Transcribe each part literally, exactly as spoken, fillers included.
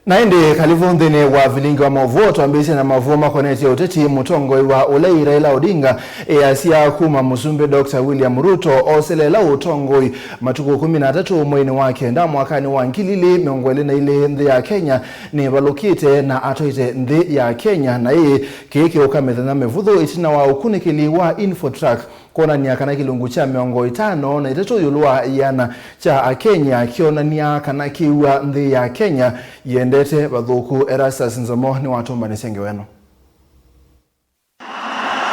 Na ĩndĩ kalĩvu nthĩnĩ wa vilingi wa maũvoo, twambĩĩsye na maũvoo makonetye ũteti. Mũtongoi wa ũlei Raila Odinga easya kuma Mũsumbĩ Doctor William Ruto oseleela ũtongoi matukũ kũmi na atatũ mweinĩ wa kenda mwakanĩ wa ngili ilĩ mĩongo ĩlĩ na ilĩ, nthĩ ya Kenya nĩvalũkĩte na atwaĩte nthĩ ya Kenya, na ĩĩ kĩĩ kĩũka mĩthenya mĩvũthũ ĩtina wa ũkunĩkĩli wa Infotrack kwonany'a kana kĩlungu kya mĩongo ĩtano na itatũ ĩũlũ wa ĩana kya Akenya kyonany'a kana kĩw'a nthĩ ya Kenya yĩendete vathũku. Erastus Nzomo nĩwatũmbanĩsye ngewa ĩno.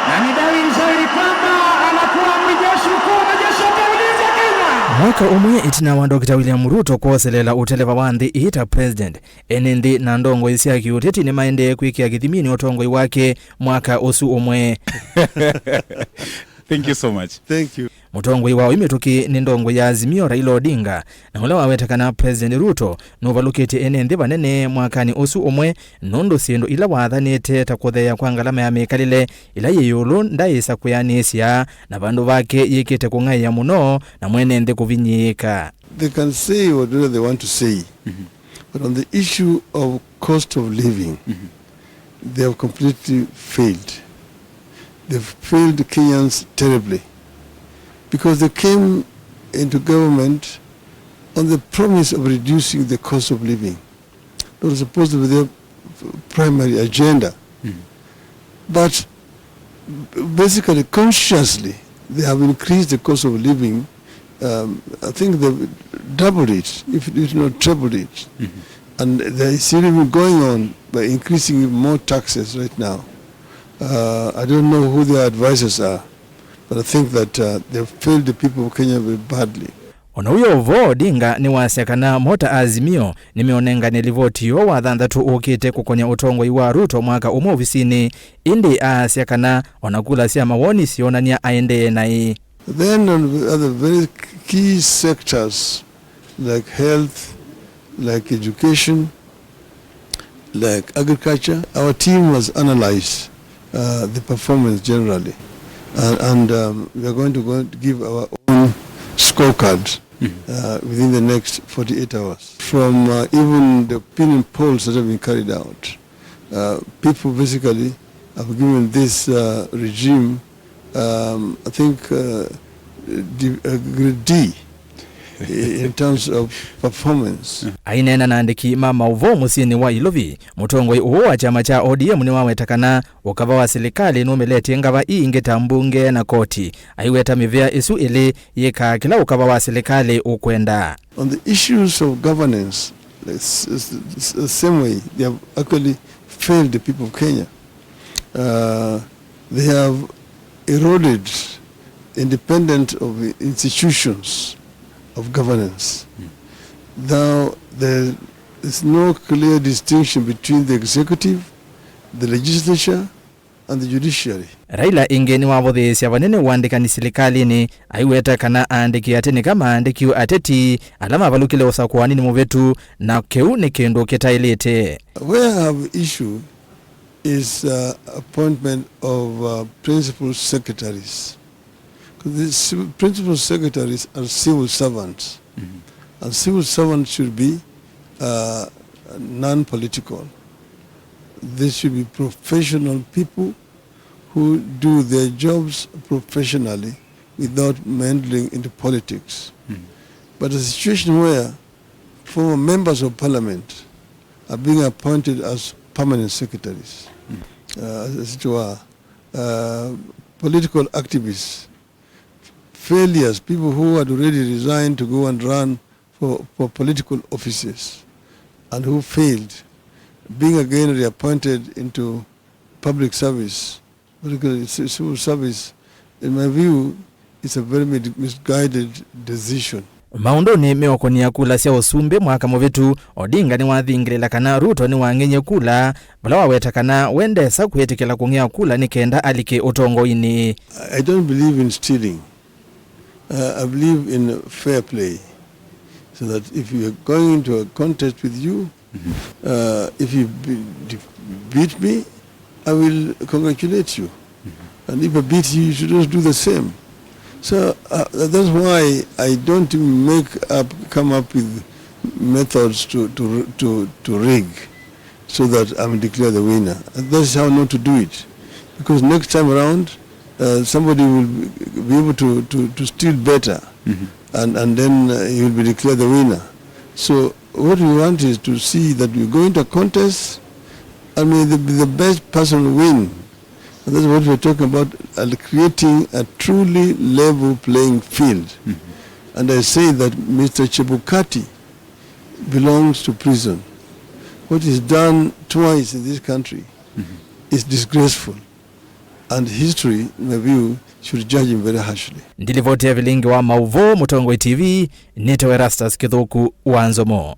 Na ni dhahiri shahiri kwamba anakuwa amri jeshi mkuu wa majeshi ya ulinzi ya Kenya. Mwaka ũmwe ĩtina wa Doctor William Ruto kwoseleela ũteleva wa nthĩ ĩĩ ta president, ene nthĩ na ndongoi sya kĩũteti nĩmaendee kwĩkĩa kĩthiminĩ ũtongoi wake mwaka ũsu ũmwe. Thank you so much. Thank you. Mũtongoi wa oyu mĩtũkĩ nĩ ndongoi ya Azimio, Raila Odinga, na ũla waweta kana President Ruto nũvalũkĩtye ene nthĩ vanene mwakanĩ ũsu ũmwe, nũndũ syĩndũ ila wathanĩte ta kũtheea kwa ngalama ya mĩkalĩle ĩla yĩ ĩũlũ ndaĩsa kwĩanĩsya, na vandũ vake yĩkĩte kũng'aĩa mũno na mwene nthĩ kũvinyĩĩka. They can say whatever they want to say, but on the issue of cost of living, they have completely failed. They've failed Kenyans terribly because they came into government on the promise of reducing the cost of living. That was supposed to be their primary agenda. But basically, consciously, they have increased the cost of living. Um, I think they've doubled it, if, if not trebled it. And they're still even going on by increasing more taxes right now. Uh, I don't know who their advisors are, but I think that, uh, they've failed the people of Kenya very badly. O na ũyo vo, Odinga nĩwasya kana mo ta Azimio nĩmeũnengane livoti yoo wa thanthatũ ũkĩte kũkonya ũtongoi wa Ruto mwaka ũmwe ovisinĩ, ĩndĩ aasya kana o na kula sya mawoni syonany'a aendee naĩ. Then on the other very key sectors like health, like education, like agriculture, our team has analyzed, uh, the performance generally, uh, and, um, we are going to, going to give our own scorecard, uh, within the next forty-eight hours. From, uh, even the opinion polls that have been carried out, uh, people basically have given this, uh, regime, um, I think, uh, D, uh, grade D in terms of performance. Aineena na andĩki ma maũvoo mũsyĩnĩ wa Ilovi, mũtongoi ũũ wa kyama kya O D M nĩwaweta kana ũkava wa silikalĩ nũmĩletye ngava ii ingĩ ta mbunge na koti. Aiweta mĩvĩa ĩsu ĩlĩ yĩkaa kĩla ũkava wa silikalĩ ũkwenda. On the issues of governance, the s-, s-, s-, the same way they have actually failed the people of Kenya. Uh, they have eroded independent of institutions of governance. Now, there is no clear distinction between the executive, the legislature, and the judiciary. Raila ĩngĩ nĩwavũthĩĩsya vanene ũandĩkani silikalĩnĩ, aiweta kana aandĩki atĩ nĩka maandĩkiwe ateti ala mavalũkile ũsakũanĩnĩ mũvĩtu, na kĩu nĩ kĩndũ kĩtaĩlĩte. Where I have issue is, uh, appointment of, uh, principal secretaries. The ci-, principal secretaries are civil servants. And civil servants should be, uh, non-political. They should be professional people who do their jobs professionally without meddling into politics. But a situation where former members of parliament are being appointed as permanent secretaries, uh, as, as it were, uh, political activists, failures, people who had already resigned to go and run for, for political offices and who failed, being again reappointed into public service, political ci-, civil service, in my view, is a very mid-, misguided decision. Maũndũnĩ meũkũnĩa kula sya ũsumbĩ mwaka mũvĩtu, Odinga nĩwathingĩlĩla kana Ruto nĩwang'eny'e kula, vala waweta kana we ndesa kwĩtĩkĩla kũng'ea kula nĩ kenda alike ũtongoinĩ. I don't believe in stealing. Uh, I believe in fair play. So that if you are going into a contest with you, uh, if you be-, de-, beat me, I will congratulate you. And if I beat you, you should also do the same. So, uh, that's why I don't make up, come up with methods to, to, to, to rig so that I'm declared the winner. And that's how not to do it. Because next time around, uh, somebody will be able to, to, to steal better, and, and then uh, he will be declared the winner. So what we want is to see that we go into a contest and may the, the best person win. And that's what we're talking about, uh, creating a truly level playing field. And I say that Mister Chebukati belongs to prison. What is done twice in this country is disgraceful. And history, in my view, should judge him very harshly. Ndilivoti ya vilingi wa mauvoo Mũtongoi T V, nĩtawa Erastus Kĩthũku wa Nzomo.